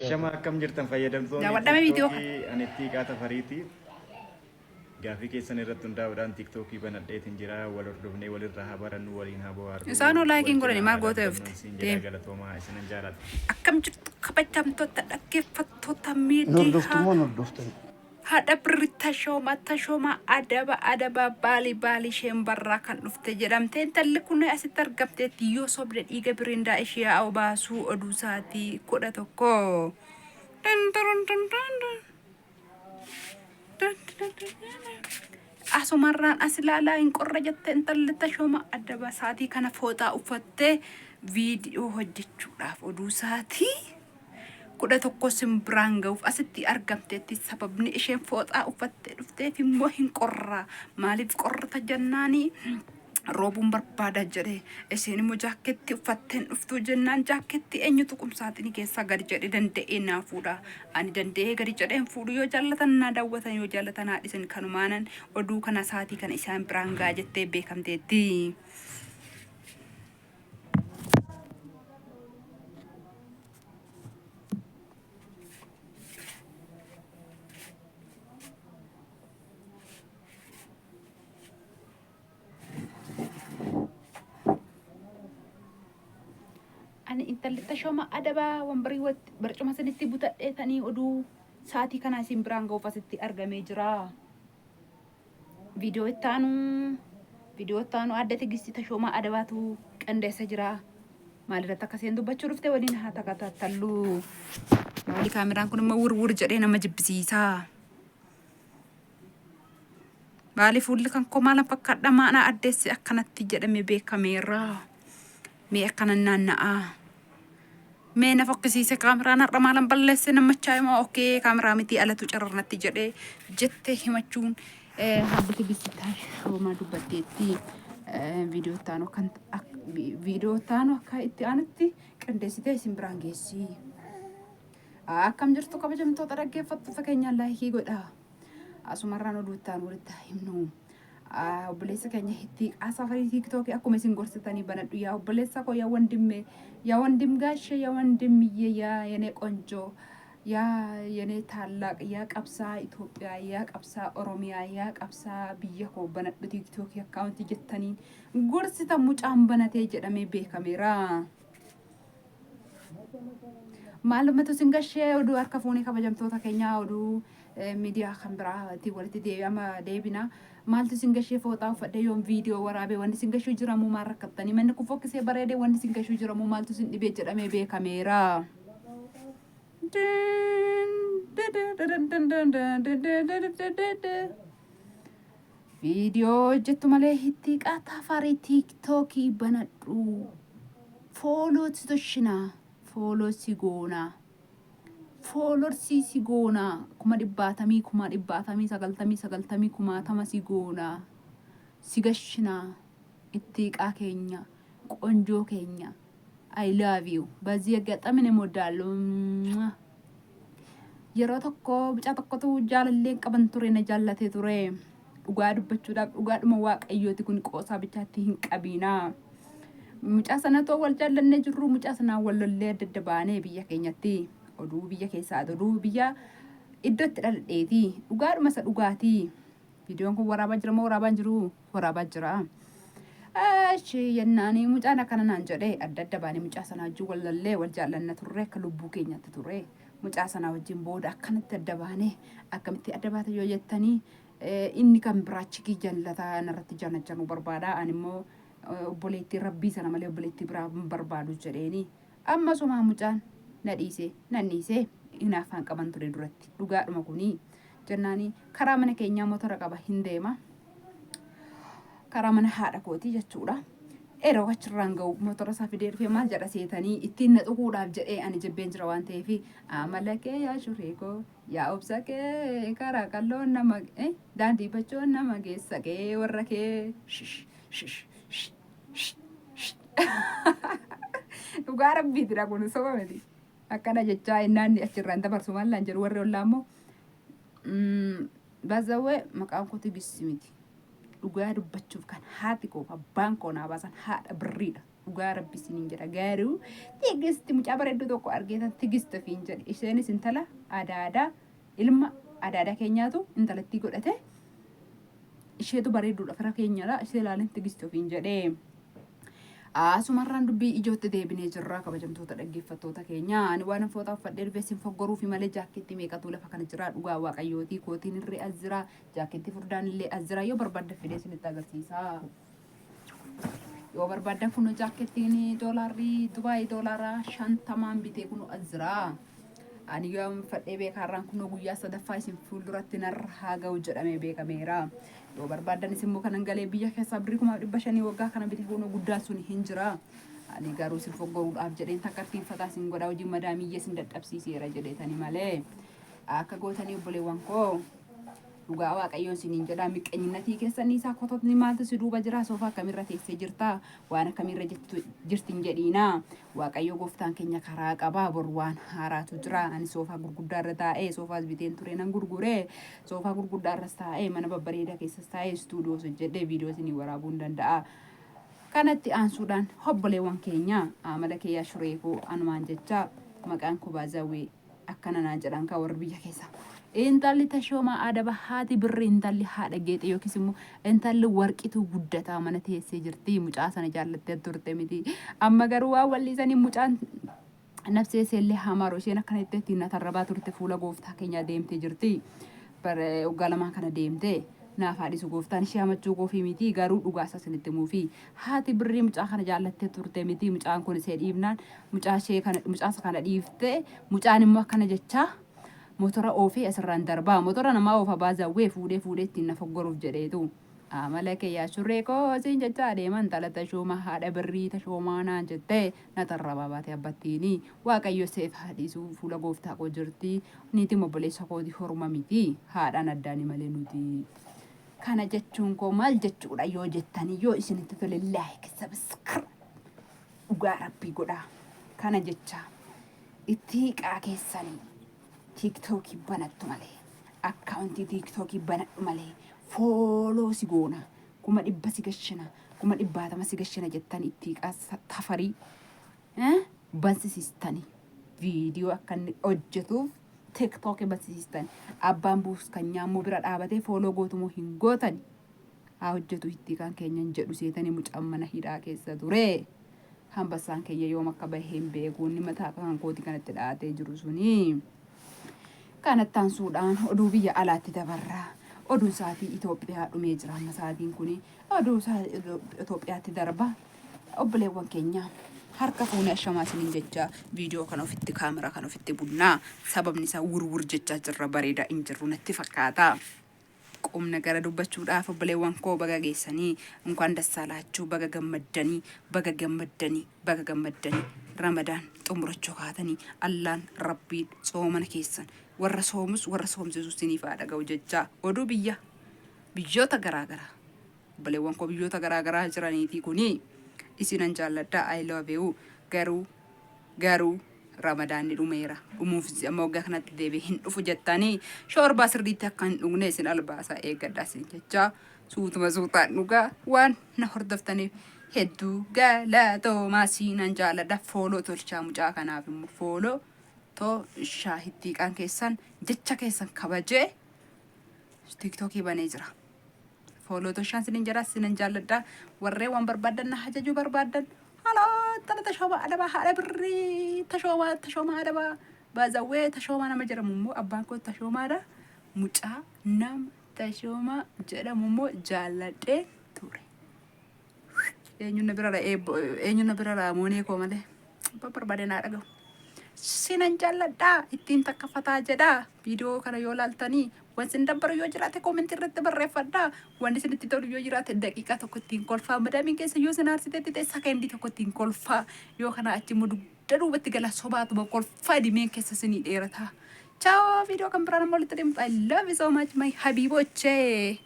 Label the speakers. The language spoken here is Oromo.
Speaker 1: Shama akkam jirtan fayyadamtoonni
Speaker 2: Daawwadhame viidiyoo kana.
Speaker 1: TikTokii ani Ittiiqaa Tafariiti. Gaaffii keessan irratti hundaa'uudhaan TikTokii banadheetin jira. Wal hordofnee walirraa haa barannu waliin haa bohaarru.
Speaker 2: Isaanoo
Speaker 1: Wal
Speaker 2: laayikiin
Speaker 1: cinaa
Speaker 2: godhani
Speaker 1: haa
Speaker 2: maal gootee
Speaker 1: dhaabbannu
Speaker 2: dhufte?
Speaker 1: siin jedha
Speaker 2: Deemi.
Speaker 1: galatoomaa isinan jaaladha.
Speaker 2: Akkam jirtu kabajamtoota dhaggeeffattoota
Speaker 3: Nu
Speaker 2: miidiyaa
Speaker 3: hordoftu moo nu hordoftani?
Speaker 2: Haadha Birri Tashooma Tashooma Adaba Adaba Baali Baali isheen barraa kan dhufte jedhamte intalli kun asitti argamteetti yoo sobde dhiiga birindaa ishee haa obaasuu oduu isaatii 11. Dun dun dun dun dun. Dun dun dun dun. Asumarraan as ilaalaa hin qorra jette intalli Tashooma Adaba saatii kana fooxaa uffattee viidiyoo hojjechuudhaaf oduu isaatii. 11 sin biraan ga'uuf asitti argamteetti. Sababni isheen fooxaa uffattee dhufteef immoo hin qorra. Maaliif qorrata jennaani roobuun barbaada jedhe. Isheen immoo jaakkeetti uffatteen dhuftuu jennaan jaakkeetti eenyutu qumsaaxinii keessaa gadi jedhe danda'ee naa fuudha. Ani danda'ee gadi jedhee hin fuudhu yoo jaallatan naa daawwatan yoo jaallatan haa dhisan kanumaanan oduu kana saatii kana isaan biraan ga'a jettee beekamteetti. Ani intalli Tashooma Adabaa wambarii barcuma sanitti butadhee tanii oduu sa'aatii kanaa isin biraan ga'uuf asitti argamee jira. Viidiyoo itti aanu viidiyoo itti aanu adda Tigisti Tashoomaa Adabaatu qindeessa jira. Maalirratti akka isheen dubbachuu dhufte waliin haa takataatallu. Maali kaameraan kun immoo wurwur jedhee nama jibbisiisa. Maali fuulli kan koo maalan fakkaadha maanaa addeessi akkanatti jedhamee beekameera. Mee akkana naanna'aa. Mee na fokkisiise kaameraan har'a maalan balleesse namachaa himaa okee kaameraa miti alatu cararnatti jedhee jettee himachuun hadda Tigisti Tashoomaa dubbatteetti. Viidiyoo itti aanu kan viidiyoo itti aanu akka itti aanutti qindeessitee isin biraan geessi. Akkam jirtu kabajamtoota dhaggeeffattoota keenya laayikii godhaa. Asumarraan oduu itti aanu walitti haa himnu. Obboleessa keenya Ittiiqaa Safarii TikTokii akkuma isin gorsitanii banadhu yaa obboleessa koo yaa wandimme yaa wandim gaashee yaa wandimmiyyee yaa yenee qonjoo yaa yenee taallaaq yaa qabsaa Itoophiyaa yaa qabsaa Oromiyaa yaa qabsaa biyya koo banadhu TikTokii akkaawuntii jettaniin gorsita mucaan banatee jedhamee beekameera. Maalumatu isin gashee oduu harka fuunee kabajamtoota keenyaa oduu miidiyaa kan biraatiin walitti deebi'ama deebina. Maaltu isin gashee fooxaa uffadhee yoon viidiyoo waraabee wanni isin gashuu jiramuu maal rakkattanii manni kun fokkisee bareedee wanni isin gashuu jiramuu maaltu isin dhibee jedhamee beekameera. Viidiyoo hojjettu malee hitti qaataa tiiktookii banadhu. Fooloo si toshinaa. Fooloo si goonaa. Foolorsii si goonaa. Dhibbaatamii 190,000 90 kumaatama si goonaa. Si gashinaa. Ittiiqaa keenya. Qonjoo keenya. I love you. በዚህ አጋጣሚ እኔም እወዳለሁ። Yeroo tokko mucaa tokkotu jaalallee qaban ture na jaallatee ture. Dhugaa dubbachuudhaaf dhugaadhuma waaqayyooti kun qoosaa bichaatti hin qabiinaa. Mucaa sana too wal jaallannee jirru mucaa sanaan wal lollee adda adda baanee biyya keenyatti oduu biyya keessaa oduu biyya iddoo itti dhaladheeti. Dhugaadhuma isa dhugaatii. Viidiyoon kun waraabaa jira moo waraabaa hin jiru? Waraabaa jira. Achi yennaanii mucaan akkana naan jedhee adda adda baanee mucaa sanaa wajjin wal lollee wal jaallanna turre akka lubbuu keenyatti turre. Mucaa sanaa wajjin booda akkanatti adda baanee akkamitti adda baate yoo jettanii inni kan biraa chikii jallataa narratti janajjanuu barbaada. Ani immoo obboleettii rabbii sana malee obboleettii biraa hin barbaadu jedheeni. Amma sumaa mucaan na dhiisee nan dhiisee hinaaffaan qaban ture duratti dhugaadhuma kunii jennaani karaa mana keenyaa motora qaba hin deema. Karaa mana haadha kootii jechuudha. Yeroo achirraan ga'u motora isaa fidee dhufee maal jedha seetanii ittiin na xuquudhaaf jedhee ani jibbeen jira waan ta'eef amala kee yaa shuree koo yaa obsa kee karaa qalloon nama daandii bachoon nama geessa kee warra kee shish shish shish shish. Dhugaa rabbiitidha kun soba miti. Akkana jechaa innaan achirraan dabarsu maallaan jedhu warri ollaa immoo bazawwee maqaan koo Tigisti miti. Dhugaa dubbachuuf kan haati koo abbaan koo naa baasan haadha birriidha. Dhugaa rabbi isiniin jedha garuu Tigisti mucaa bareedduu tokko argeetan Tigist ofiin jedhe. Isheenis intala adaadaa ilma adaadaa keenyaatu intalattii godhate. Isheetu bareedduudha fira keenyadha. Ishee ilaaleen Tigist ofiin jedhe. Asumarraan dubbii ijootti deebinee jirra kabajamtoota dhaggeeffattoota keenya. Ani waan fooxaa uffadhee dhufee sin foggoruufi malee jaakkeettii meeqatu lafa kana jira dhugaa waaqayyootii kootiin irree as jira jaakkeettii furdaan illee as jira yoo barbaadda fidee isinitti agarsiisa. Yoo barbaaddan kunoo jaakkeettiin doolaarri Dubaay doolaara 50n bitee kunoo as jira. Ani yoo uffadhee beekaarraan kunoo guyyaa sadaffaa isin fuulduratti narra haa ga'u jedhamee beekameera. Yoo barbaaddanis immoo kanan galee biyya keessaa birrii 5,500 waggaa kana bitee kunoo guddaan sun hin jira. Ani garuu isin foggoruudhaaf jedheen takka artiinfataa isin godhaa hojii madaamiyyee isin dadhabsiiseera jedheetani malee. Akka gootanii obboleewwan koo. Dhugaa waaqayyoon isiniin jedhaa miqqanyinnatii keessan isaa kototni maaltu si duuba jira soofaa akkamirra teessee jirta waan akkamiirra jirti hin jedhiina waaqayyo gooftaan keenya karaa qabaa bor waan haaraatu jira ani soofaa gurguddaa irra taa'ee soofaas biteen ture nan gurgure soofaa gurguddaa irras taa'ee mana babbareedaa keessas taa'ee istuudiyoos hojjedhee viidiyoo isinii waraabuu hin danda'a. Kanatti aansuudhaan obboleewwan keenya amala kiyyaa shureekoo anumaan jecha maqaan koo baazawwee akkana naan jedhan kaa warri biyya keessa. Intalli tashoomaa adaba haati birri intalli haadha geexee yookiis immoo intalli warqituu guddataa mana teessee jirti mucaa sana jaallattee turte miti. Amma garuu waan walliisanii mucaan nafsee iseellee hamaaru isheen akkana jettee ittiin na tarrabaa turte fuula gooftaa keenyaa deemtee jirti. Bara waggaa lamaan kana deemtee. Naaf haa dhiisu gooftaan ishee hamachuu koofii miti garuu dhugaa isaa isinitti himuufi. Haati birrii mucaa kana jaallattee turte miti mucaan kun ishee dhiibnaan mucaa ishee kana mucaa isa kana dhiiftee mucaan immoo akkana jechaa motora oofee asirraan darbaa motora namaa oofa baazawwee fuudhee fuudhee ittiin na foggoruuf jedheetu. Amala kee yaa shurree koo siin jechaa adeeman tala tashooma haadha birrii tashoomaa naan jettee na tarrabaa baate abbattiini waaqayyo seef haa dhiisu fuula gooftaa koo jirti niitiin obboleessa kooti horma miti haadhaan addaani malee nuti. Kana jechuun koo maal jechuudha yoo jettanii yoo isinitti tole like subscribe dhugaa rabbii godhaa. Kana jecha itti hiiqaa keessanii tiiktookii banattu malee akkaawuntii tiiktookii banadhu malee follow si goona 100,000 si gashina 80,000 si gashina jettanii itti hiiqaa tafarii bansisiistanii viidiyoo akka inni hojjetuuf tiktookii bansisiistani abbaan buus kan nyaammoo bira dhaabatee follow gootumoo hin gootani haa hojjetu itti kan keenya hin jedhu seetanii mucaan mana hidhaa keessa ture hambassaan keenya yoom akka bahe hin beeku inni mataa kan kooti kanatti dhaatee jiru suni. Kanatti aansuudhaan oduu biyya alaatti dabarra. Oduun sa'aatii Itoophiyaa dhumee jira amma sa'aatiin kuni oduu Itoophiyaatti darba. Obboleewwan keenya harka fuunee ashamaa isiniin jecha viidiyoo kana ofitti kaameraa kana ofitti bunnaa sababni isaa wurwur jechaa jirra bareedaa hin jirru natti fakkaata. Qubna gara dubbachuudhaaf obboleewwan koo baga geessanii እንኳን ደስ አላችሁ baga gammaddanii baga gammaddanii baga gammaddanii ramadaan xumurachuu kaatanii allaan rabbiin soomana keessan warra soomus warra soomsisus isiniif haa dhaga'u jechaa oduu biyya biyyoota garaa garaa obboleewwan koo biyyoota garaa garaa jiraniitii kuni isinan jaalladha I love you garuu garuu ramadaanni dhumeera dhumuuf amma waggaa kanatti deebi'ee hin dhufu jettanii shoorbaa sirriitti akka hin dhugne isin albaasaa eeggadha isin jechaa suutuma suutaan dhugaa waan na hordoftaniif hedduu galatoomaa siinan jaalladha follow tolchaa mucaa kanaaf immoo follow tolchaa hittiiqaan keessan jecha keessan kabajee tiiktookii banee jira. Follow tolchaan sinin jedha sinan jaalladha warreen waan barbaaddan na ajajuu barbaaddan haloo intala tashoomaa adabaa haadha birrii tashoomaa tashoomaa adabaa baazawwee tashoomaa nama jedhamu immoo abbaan koo tashoomaadha mucaa nama tashoomaa jedhamu immoo jaalladhee ture. Eenyuun na bira eenyuun na bira raamoonee koo malee abbaan barbaade naa dhagahu. Sinan jaalladhaa ittiin takkafataa jedhaa viidiyoo kana yoo laaltanii wanti isin dabbaru yoo jiraate koomentii irratti barreeffadhaa wanti isinitti tolu yoo jiraate daqiiqaa tokko ittiin kolfaa madaamiin keessa yoo isin aarsitetti ta'e sakendii tokko ittiin kolfaa yoo kana achi immoo dugda duubatti gala sobaatuma kolfaa dimeen keessa isinii dheerataa. Ciao viidiyoo kan biraan ammoo walitti deemtu I love you so much my habibochee.